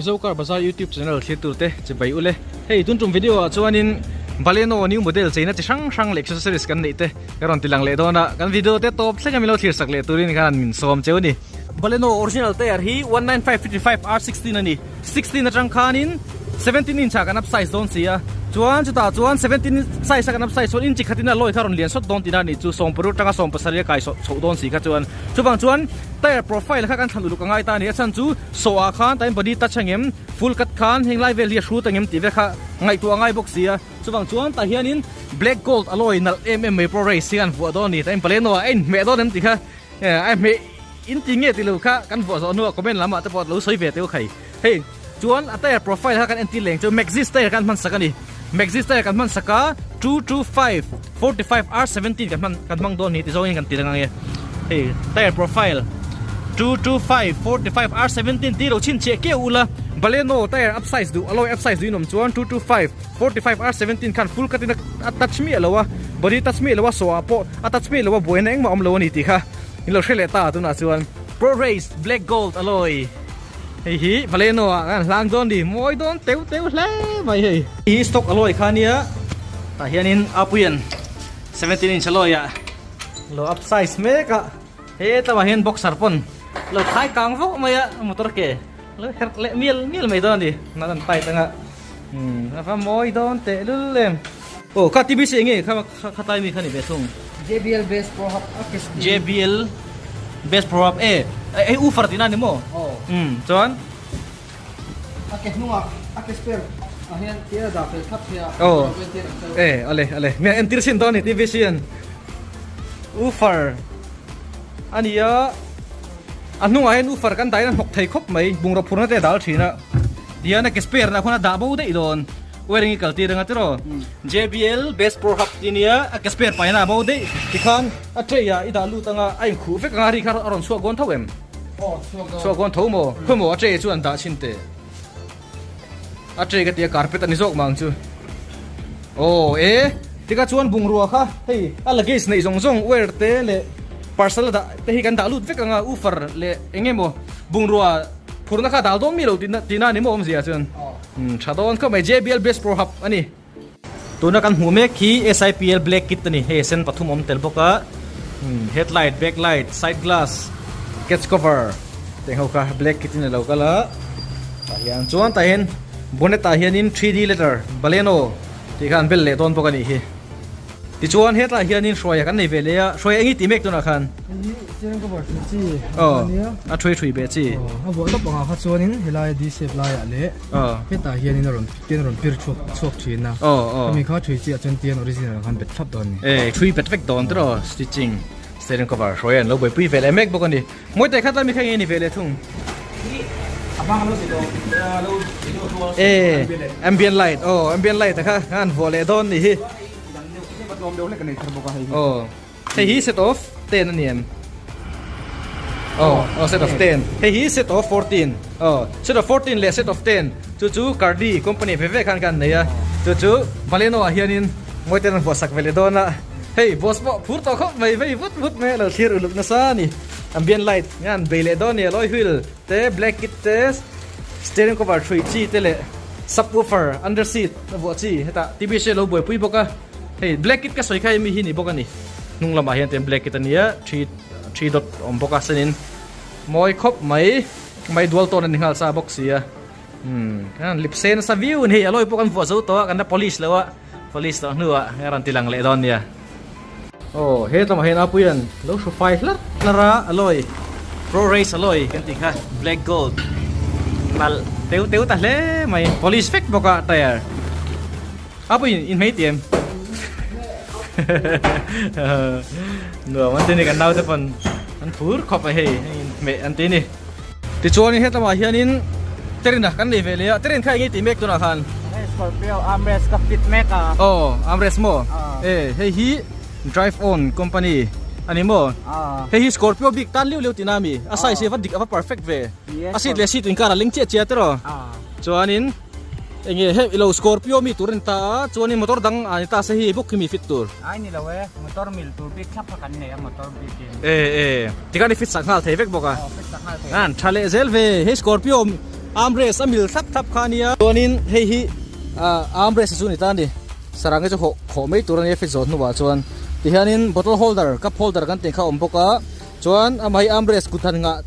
Mizo Car Bazaar YouTube channel thlir tur te chibai ule. Hei tun tum video ah chuanin Baleno new model cheina chi hrang hrang leh accessories kan neih te ka rawn ti lang leh dawn a. Kan video te tawp thleng a milo thlir sak leh turin khan min sawm cheu a ni. Baleno original tyre hi 195 55 R16 a ni. 16 atang khanin 17 inch ah kan up size dawn si a, chuan chutah chuan 17 size a kan up size chuan inch khatin a lawi kha rawn lian sawt dawn tihna a nih chu, sawmparuk atanga sawmpasarih a kai sawh chhoh dawn si kha chuan chuvang chuan tyre profile kha kan thlan uluk a ngai ta a ni, a chhan chu sawh ah khan tain body touch angem full cut khan heng lai vel hi a hrut angem tih vel kha ngaihtuah a ngai bawk si a, chuvang chuan tah hianin black gold alloy nalh em em mai pro race hi an vuah dawn a ni, tain Baleno ah a inhmeh dawn em tih kha a inhmeh. In ti nge ti lo kha kan vuah zawh hnuah comment lamah te pawh lo sawi ve teu khai. Hei chuan a tyre profile kha kan entir leng chu Maxxis tyre kan hman sak a ni. Maxxis tyre kan hman sak a 225 45 R17 kan hman kan hmang dawn ni ti zawngin kan ti reng ang e. Hei tyre profile 225 45 R17 ti lo chhinchhiah keuh ula Baleno tyre up size duh alloy up size duh in awm chuan 225 45 R17 khan full cut in a touch miah lo a body touch miah lo a sawh ah pawh a touch miah lo a buaina engmah awm lo a ni tih kha In lo hre leh ta tunah chuan Pro Race Black Gold alloy hei hi Baleno ah kan hlang dawn ni mawi dawn teu teu hle mai hei. Hei hi stock alloy kha nia tah hianin Apuian 17 inch alloy ah lo up size mek a hetlama hian boxer pawn lo thai kang vawk mai a motor ke lo herh leh mial mial mai dawn a ni nal an tight anga umm a va mawi dawn tehlul em. Aw kha TBC enge kha kha tlai mi kha ni ve thung. JBL Bass Pro Hub a ke steel. JBL Bass Pro Hub e hei woofer tihna a ni maw? Aw. Umm chuan. A ke hnungah a ke spare ah hian tia dah fel thlap thei a. Aw e ale ale mi an entir sin dawn a ni TBC an woofer a ni a a hnungah hian woofer kan dahin a hnawk thei khawp mai bungraw phurna te a dal thin a tihian a ke spare na khuan a dah bo daih dawn. Wearing i kal tir anga tiraw JBL Bass Pro Hub tih nia a ke spare paina a bo daih tikhan a tray ah i dah lut anga a inkhuh vek anga ri kha a rawn chhuak dawn tho em? Aw chhuak dawn. Chhuak dawn tho maw? Khawi maw a tray chu an dah chhin teh a tray ka tia carpet a ni zawk mah ang chu aw e tikha chuan bungrua kha hei a luggage neih zawng zawng wear te leh parcel a dah te hi kan dah lut vek anga woofer leh eng emaw bungrua phurna kha dal dawn mi lo tihna a ni maw awmzia chuan. Tha dawn khawp mai JBL Bass Pro Hub a ni. Tuna kan hmuh mek hi SIPL Black Kit a ni. Hei sen pathum awm tel bawk a. Headlight, backlight, side glass, catch cover teng ho kha black kit in a lo kal a. Tah hian chuan tah hian bonnet ah hianin 3D letter Baleno tih kha an bel leh dawn bawk a nih hi. Tichuan hetlaiah hianin hruaia kan nei ve leh a, hruaia eng i tih mek tunah khan? Hei hi steering cover thui chi a nia. A thui thui ve chi. A vuah tawp angah kha chuanin helai D shape laiah leh hetah hianin a rawn tian a rawn pir chhuak chhuak thin a. Hemi kha thui chi ah chuan tian original ang khan bet thlap dawn a ni. E thui bet vek dawn tiraw stitching steering cover hruaia an lo buaipui ve leh mek bawk a ni. Mawi teh khat lai mi kha eng nge ni ve leh thung? E ambient light aw ambient light a kha an vuah leh dawn ni hi. Aw hei hi set of 10 a ni em? Aw aw set of 10 hei hi set of 14 aw set of 14 leh set of 10 chu chu Cardi company ve ve khan kan nei a chu chu Baleno ah hianin mawi ten an vuah sak ve leh dawn a hei boss pawh phur tawh khawp mai vei vut vut mai a lo thlir uluk nasa a ni ambient light nge an bei leh dawn a ni alloy wheel te black kit te steering cover thui chi te leh subwoofer under seat a vuah chi hetah TBC a lo buaipui bawk a hei black kit ka sawi kha hemi hi ni bawk a ni hnung lamah hian tiang black kit a nia thi dot a awm bawk a senin mawi khawp mai mai dual tawn a ni nghal sa bawk si a umm lip se nasa viau a ni hei alloy pawh kan vuah zo tawh a kan la polish lo a polish tawh hnuah a rawn ti lang leh dawn nia. Aw he tlangah hian Apuian lo hru fai hlarh hlarh a alloy pro race alloy kan tih kha black gold nalh teu teu ta hle mai polish vek bawk a tyre Apuiin in hmei tih em nuam an ti ni kan naute pawn an phur khawp a hei in hmeh an ti ni tichuan hetlangah hianin Terina kan nei ve leh a Terin kha eng nge tih mek tunah khan. Hei Scorpio armrest ka fit mek a. Aw armrest maw? E hei hi drive on company a ni maw? Hei hi Scorpio bik tan liu liu tihna a mi? A size hi a va dik a va perfect ve. A seat leh seat inkar a leng chiah chiah tiraw? Chuanin enge hei ilo Scorpio mi tur a ni ta a chuanin motor dang a ni ta se hei bawk hi mi fit tur. Ai ni lo e motor mil tur bik thlap kha kan nei a motor bik in. E e tikhan i fit sak nghal thei vek bawk a. Aw fit sak nghal thei. An tha leh zel ve hei Scorpio. Armrest a mil thlap thlap kha a nia. Chuanin hei hi armrest chu a ni ta a ni. Sarang hi chu hawh khawh mai tur a nia fit zawh hnuah chuan tihianin bottle holder cup holder kan tih kha a awm bawk a chuan amah hi armrest kut han ngah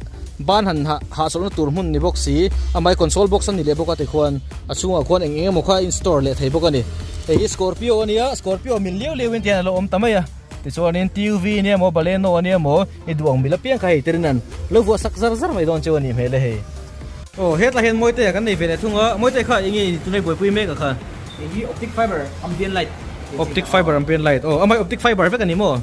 ban han hah hahchawlhna tur hmun ni bawk si amah hi console box a ni leh bawk a tikhuan a chhungah khuan eng eng emaw kha a in store leh thei bawk a ni. Hei hi scorpio a nia scorpio mil liau liau in tihian a lo awm ta mai a tichuanin TUV a nia maw Baleno a nia maw i duh ang mil apiang kha hei terin an lo vuah sak zar zar mai dawn cheu a nih hmel e hei. Aw hetlai hian Mawite kan nei ve leh thung a Mawite kha eng nge tunlai buaipui mek a kha? Hei hi optic fiber ambient light Optic fiber ambient light aw amai optic fiber vek a ni maw?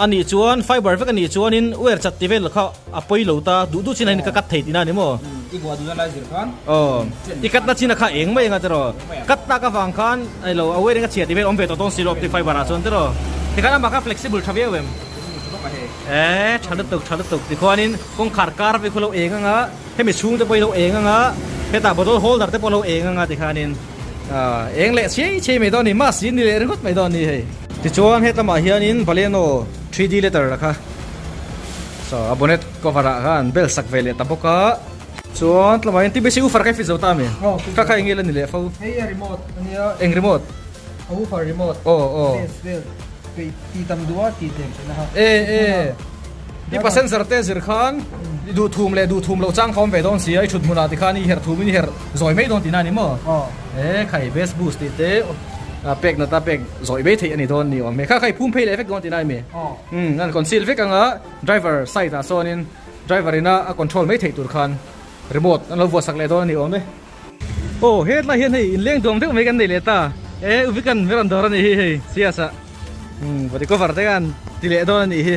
A nih chuan fiber vek a nih chuanin wire chat ti vel kha a pawi lo ta duh duh chin a in ka cut thei tihna a ni maw? I buah duhna lai zir khan Aw i cut na chin a kha eng mai anga tiraw cut tak avang khan ei lo a wire in a chhia ti vel awm ve tawh dawn si lo optic fiber ah chuan tiraw tikhan amah kha flexible tha viau em? E tha lutuk tha lutuk tikhuanin kawngkhar kar vek khu lo eng anga hemi chhung te pawh hi lo eng anga hetah bottle holder te pawh lo eng anga tikhanin ah eng leh chhei chhei mai dawn a ni mask in ni leh ringawt mai dawn a ni hei. Tichuan hetlamah hianin Baleno 3D letter a kha saw a bonnet cover ah khan bel sak ve leh ta bawk a chuan tlawmah hian TBC woofer kha i fit zo ta ami kha kha eng nge la ni leh fo Hei a remote ania eng remote? A woofer remote aw aw bass vel peih ti tam duh a ti tlem theih na kha e e i passenger te zir khan i duh thum leh duh thum loh chang kha awm ve dawn si a i thut hmunah ti khan i herh thum in i herh zawi mai dawn tihna a ni maw e khai bass boost tih te pek nata pek zawi mai theih a ni dawn ni awm he kha kha i phum phei leh vek dawn tihna a ni umm an conceal vek anga driver side ah sawnin driver ina a control mai theih tur khan remote an lo vuah sak leh dawn a ni awm e. Aw hetlai hian hei inleng duam deuh mai kan nei leh ta e uvikan mi rawn dawr a nih hi hei sias ah umm body cover te khan ti leh dawn a nih hi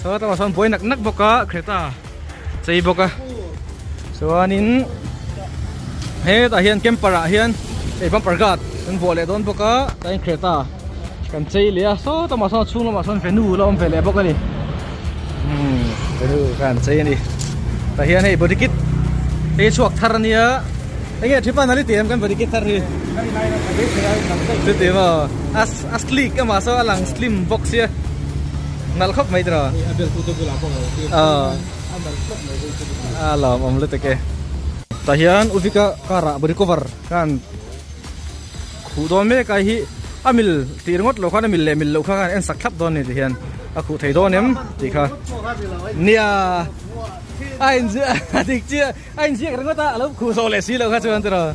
saw tlangah sawn buai nak nak bawk a Creta chei bawk a chuanin hetah hian camper ah hian hei bumper guard an vuah leh dawn bawk a tah hian Creta kan chei leh a saw tlangah sawn a chhung lamah sawn venue la awm ve leh bawk a ni umm venue khan chei a ni tah hian hei body kit hei chhuak thar a nia enge thipan a li tih em kan body kit thar hi chuti maw a a sleek amah saw a lang slim bawk sia nalh khawp mai tiraw a lawmawm lutuk e tah hian uvika car ah body cover khan. Khuh dawn mek ai hi a mil tih ringawt loh khan a mil leh mil loh kha khan en sak thlap dawn a ni ti hian a khuh thei dawn em tih kha nia a in ziak a dik chiah a in ziak ringawt a a lo khuh zawh leh si loh kha chuan tiraw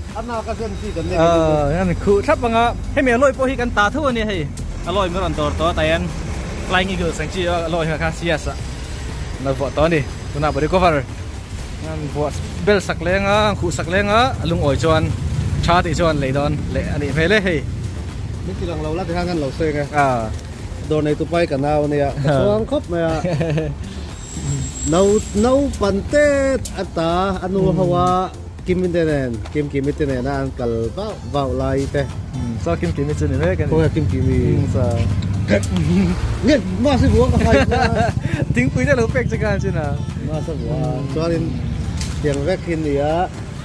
an khuh thlap anga hemi a lawi pawh hi kan ta tho a nia hei a lawi min rawn dawr tawh a tah hian flying eagles ang chi a lawi kha sias ah an lo vuah tawh a ni tunah body cover. An buah bel sak leng a, an khuh sak leng a, a lungawi chuan tha tih chuan lei dawn leh a nih hmel e hei. Min ti lang lo la tikhan kan lo sawi ang e. Dawr nei tu pai ka nau a nia, ka chuang khawp mai a. No naupan te a ta a nu ho a Kimi te nen, Kim Kimi te nen a an kal vauh vauh lai te. Saw Kim Kimi chu ni mek a ni. Khawnge Kim Kimi? Nge Masi vua ka hai kha. Thingpui te lo pek che khan chin a. Masa vua chuanin tiang vek hi nia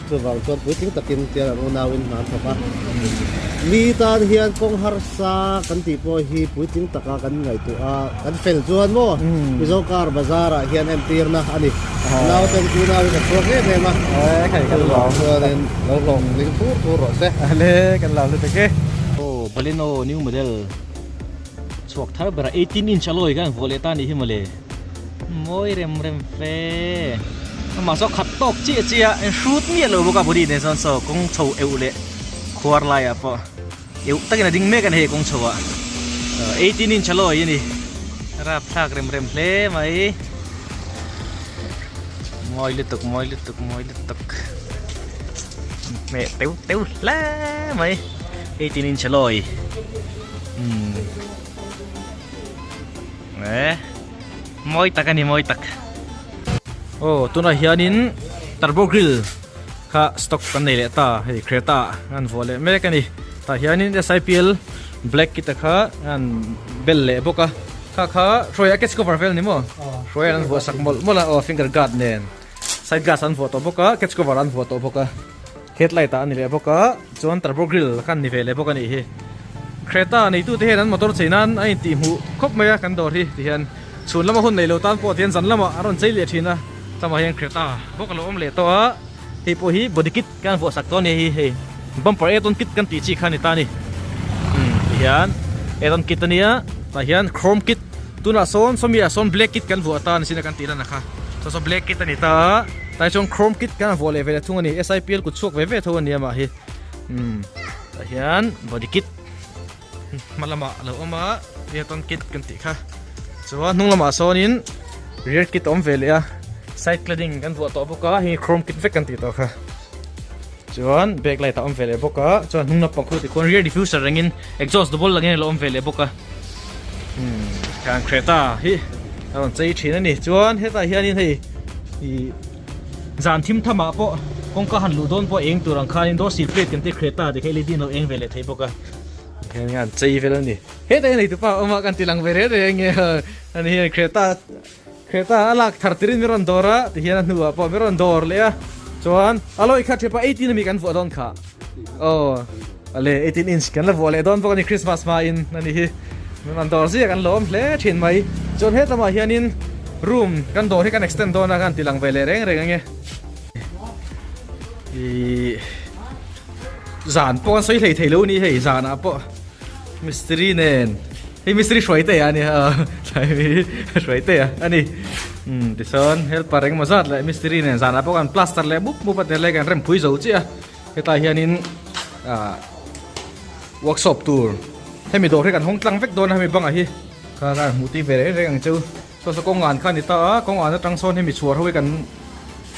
chuvang chuan puitling takin tiang an unauin hna an thawk a. Mi tan hian kawng harsa kan tih pawh hi puitling taka kan ngaihtuah a kan fel chuan maw Mizo car bazar ah hian entirna a ni. Nauten unauin a chhuak em em a. Chuvang chuanin lo hlawhtling thur thur rawh se. Ale kan lo lutuk e. Aw Baleno new model. Chhuak thar berah 18 inch alloy kha an vuah leh ta anih hi mawle. Mawi rem rem fe. Amah saw khat tawk chiah chiah a, en hrut miah lo bawk a body nen sawn saw kawng chho euh leh khuar laiah pawh euh takin a ding mek a ni hei kawng chho ah. 18 inch alloy a ni. Rapthlak rem rem hle mai. Mawi lutuk mawi lutuk mawi lutuk. Hmeh teuh teuh hle mai. 18 inch alloy. Umm eh mawi tak a ni mawi tak aw tunah hianin turbo grill kha stock kan nei leh ta hei Creta an vuah leh mek a ni tah hianin S_I_P_L black kita kha an bel leh bawk a kha kha hruai a catch cover vel ni maw hruai an vuah sak mawlh mawlh a aw finger guard nen side glass an vuah tawh bawk a catch cover an vuah tawh bawk a. Headlight ah a ni leh bawk a, chuan turbo grill kha an ni ve leh bawk a nih hi. Creta neitute hian an motor chei nan a intih hmuh khawp mai a kan dawr hi ti hian chhun lama hun nei lo tan pawh ti hian zan lamah an rawn chei leh thin a, chama hian Creta bawk a lo awm leh tawh a. Hei pawh hi body kit kan vuah sak tawh a ni hei hei bumper add on kit kan tih chi kha a ni ta a ni umm tihian add on kit a nia tah hian chrome kit tunah sawn sawmi ah sawn black kit kan vuah ta a ni sin a kan tih lan a kha saw saw black kit a ni ta a tah chuan chrome kit kan vuah leh ve leh thung a ni S_I_P_L kut chhuak ve ve tho a ni amah hi umm tah hian body kit. Hma lamah a lo awm a add on kit kan tih kha chuan hnung lamah sawnin rear kit a awm ve leh a side cladding kan vuah tawh bawk a hei chrome kit vek kan tih tawh kha chuan back light a awm ve leh bawk a chuan hnung lampang khu tikhuan rear diffuser rengin exhaust double langin a lo awm ve leh bawk a umm khan Creta hi a rawn chei thin a ni chuan hetah hianin hei ih. Zan thim tham ah pawh kawngka han luh dawn pawh eng tur ang khanin door seal plate kan tih Creta tih kha led in lo eng ve leh thei bawk a hian an chei vel a ni hetah hian eitupa a awm a kan ti lang ve reng reng nge ani hian Creta Creta a lak thar tirin min rawn dawr a ti hian a hnuah pawh min rawn dawr leh a chuan a lawi kha thepa 18 ami kan vuah dawn kha aw ale 18 inch kan la vuah leh dawn bawk a ni Christmas hma in ani hi min rawn dawr zia kan lawm hle thin mai chuan hetlama hianin room kan dawr hi kan extend dawn a kan ti lang ve leh reng reng ange ih zan pawh an sawi hlei thei lo a ni hei zanah pawh mistiri nen hei mistiri hruai te a ni a hruai te a ni umm tichuan helper engemaw zat leh mistiri nen zanah pawh kan plaster leh mup mup a ti kan rem phui zo chiah a. Hetah hianin ah workshop tur hemi dawr hi kan hawng tlang vek dawn a hemi bangah hi kha khan hmuh tih ve reng reng ang cheu saw saw kawng an kha a ni ta a kawng an atang sawn hemi chhuar ho hi kan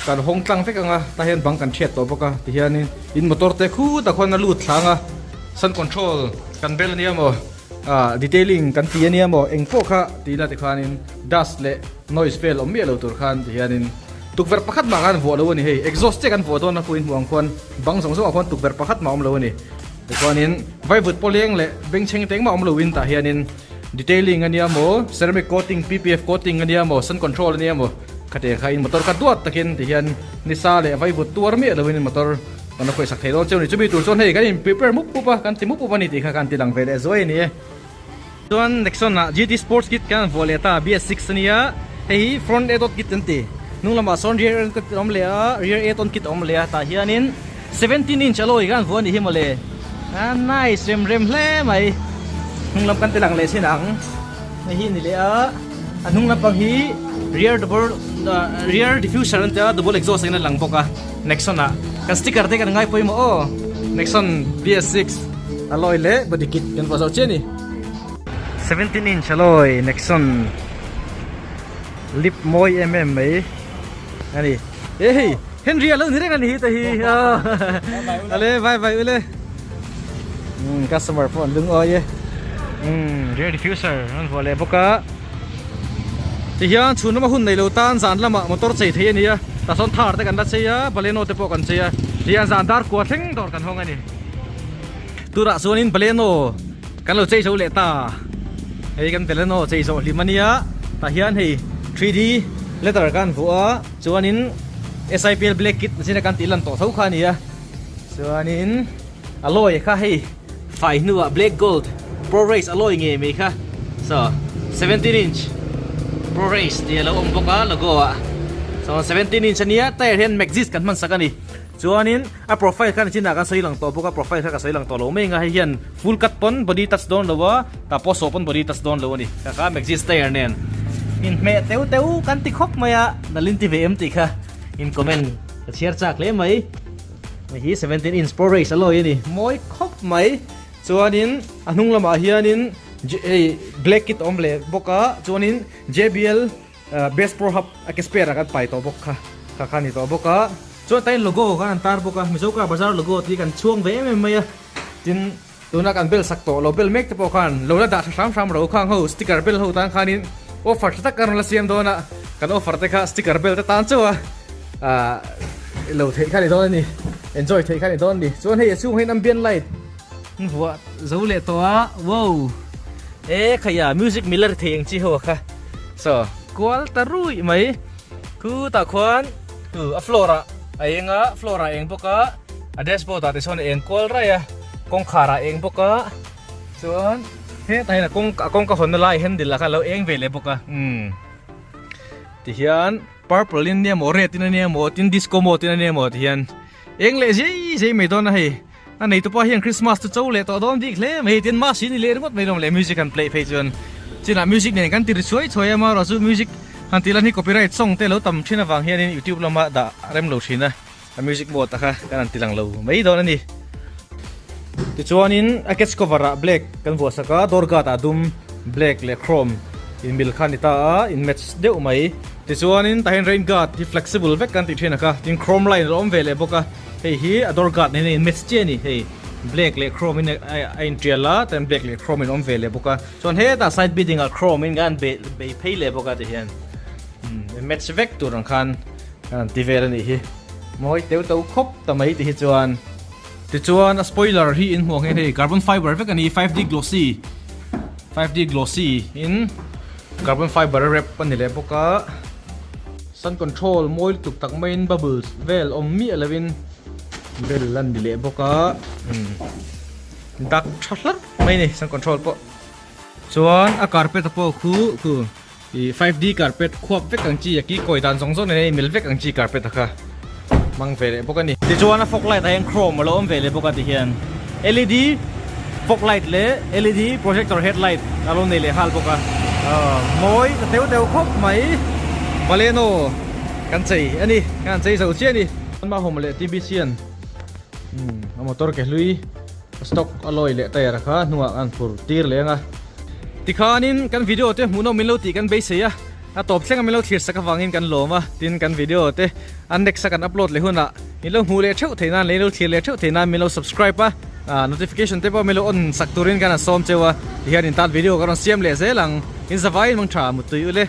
kan hawng tlang vek ang a tah hian bang kan thiat tawh bawk a tihianin in motor te khutah khuan a lut thlang a sun control kan bel ania maw ah detailing kan ti ania maw eng pawh kha tih ila tikhanin dust leh noise vel awm miah lo tur khan tihianin. Tukverh pakhat mah khan vuah lo a ni hei, exhaust chiah kan vuah dawn a pawhin hmuh ang khuan bang zawng zawngah khuan tukverh pakhat mah a awm lo a ni. Tichuanin vaivut pawleng leh bengchheng te engmah awm loin tah hianin detailing a nia maw, ceramic coating, PPF coating a nia maw, sun control a nia maw khatiang kha in motor kha duat takin tihian nisa leh vaivut tuar miah loin motor kan la khawihsak thei dawn cheu a ni. Chumi tur chuan hei kan in prepare mup mup a, kan ti mup mup a ni tih kha kan ti lang ve leh zuai a ni e. Chuan Nexon ah GT Sports Kit kan han vuah leh ta, BS6 a nia, hei hi front add on kit an ti, hnung lamah sawn rear add on kit a awm leh a, rear add on kit a awm leh a, tah hianin 17 inch alloy kan han vuah a nih hi mawle, a nice rem rem hle mai, hnung lam kan ti lang leh chin ang, hei hi a ni leh a, a hnung lampang hi rear double rear diffuser an tia double exhaust ang in a lang bawk a, Nexon ah kan sticker te kan ngai pawimawh aw, Nexon BS6. Alloy leh body kit kan vuah zo chiah a ni. 17 inch alloy Nexon lip mawi em em mai a ni. E hei Henry a lo ni reng a ni hi te hi ale vai vai ule um customer pawh an lungawi e um rear diffuser an vuah leh bawk a tihian chhun lama hun nei lo tan zan lamah motor chei thei a ni a tah sawn thar te kan la chei a Baleno te pawh kan chei a tihian zan dar kua thleng dawr kan hawng a ni. Turah chuanin Baleno kan lo chei zo leh ta. Hei kan Baleno chei zawh hlim a nia. Tah hian hei 3D letter kan vuah a, chuanin SIPL black kit zina kan tih lan tawh tho kha a ni a. Chuanin alloy kha hei fai hnuah black gold pro race alloy ngei mai kha. So 17 inch pro race tih a lo awm bawk a logo ah. So 17 inch a nia, tyre hian Maxxis kan hman sak a ni. Chuanin a profile kha nichinah kan sawi lang tawh bawk a, profile kha ka sawi lang tawh lo mai anga hei hian full cut pawn body touch dawn lo a, tah pawh sawh pawn body touch dawn lo a ni. Ka kha Maxxis tyre nen inhmeh teu teu kan ti khawp mai a, nalin ti ve em tih kha in comment ka chhiar chak hle mai. Hei hi 17 inch pro race alloy a ni, mawi khawp mai. Chuanin a hnung lamah hianin hei black kit a awm leh bawk a, chuanin JBL Best Pro Hub a ke spare ah kan pai tawh bawk kha kha kha ni tawh bawk a. Chuan tain logo khan an tar bawk a, Mizo Car Bazaar logo tih kan chhuang ve em em mai a. Tin, tuna kan bel sak tawh lo bel mek te pawh khan lo la dah tha hram hram ro khang ho sticker bel ho tan khanin offer tha tak kan rawn la siam dawn a, kan offer te kha sticker bel te tan chauh a ah lo theih kha ni dawn a ni, enjoy theih kha ni dawn a ni. Chuan hei a chhungah hian ambient light an vuah zo leh tawh a, wow e khaia music miller thei ang chi ho a kha. Saw kual ta ruih mai khutah khuan a floor ah a eng a floor ah a eng bawk a a dashboard ah te sawn a eng kual raih a kawngkhar ah a eng bawk a chuan hetah hian a kawng a kawngka hawnna lai handle ah khan a lo eng ve leh bawk a umm tihian purple in nia maw red in ania maw tin disco mode in ania maw tihian. Eng leh zei zei mai dawn a hei. A neitupa hian Christmas chu cho leh tawh dawn bik hle mai tin mass hi ni leh ringawt mai lawm leh music han play phei chuan chinah music nen kan ti ri chhuai chhuai a amaherawh chu music han tih lan hi copyright song te lo tam thin avang hianin youtube lama dah rem lo thin a a music mode a kha kan han ti lang lo mai dawn a ni. Tichuanin a catch cover ah black kan vuah sak a door guard ah dum black leh chrome in mil kha a ni ta a in match deuh mai. Tichuanin tah hian rain guard hi flexible vek kan tih thin a kha tin chrome line a lo awm ve leh bawk a. Hei hi a door guard nen a in match chiah a ni hei black leh chrome in a in tial a chuan black leh chrome in awm ve leh bawk a chuan hetah side building ah chrome in kan bei bei phei leh bawk a ti hian umm match vek tur ang khan an ti vel a nih hi mawi teu to khawp ta mai ti hi chuan tichuan a spoiler hi in hmuh ang hian hei carbon fiber vek a ni 5D glossy 5D glossy in carbon fiber a wrap a ni leh bawk a. Sun control mawi lutuk tak maiin bubbles vel awm miah lovin bel a ni leh bawk a dak tha hlarh mai a ni sun control pawh chuan a carpet a pawh khu khu ih 5D carpet khuap vek ang chi a ki kawi dan zawng zawng nen a inmil vek ang chi carpet a kha hmang ve leh bawk a ni. Tichuan a fog light ah hian chrome a lo awm ve leh bawk a tihian led fog light leh led projector headlight a lo nei leh nghal bawk a mawi ta teu teu khawp mai Baleno kan chei a ni kan han chei zo chiah a ni. Mahawm leh TBC an a motor ke hlui stock a lawi leh tire kha hnungah an phur tir leh ang a. Tikhanin kan video te hmuhnawm min lo tih kan beisei a. A tawp thleng a min lo thlir sak avangin kan lawm a, tin kan video te a next a kan upload leh hunah min lo hmuh leh theuh theih nan leh in lo thlir leh theuh theih nan min lo subscribe a, notification te pawh min lo on sak turin kan han sawm cheu a, tihian in tan video ka rawn siam leh zel ang, in zavaiin mang tha muttui ule.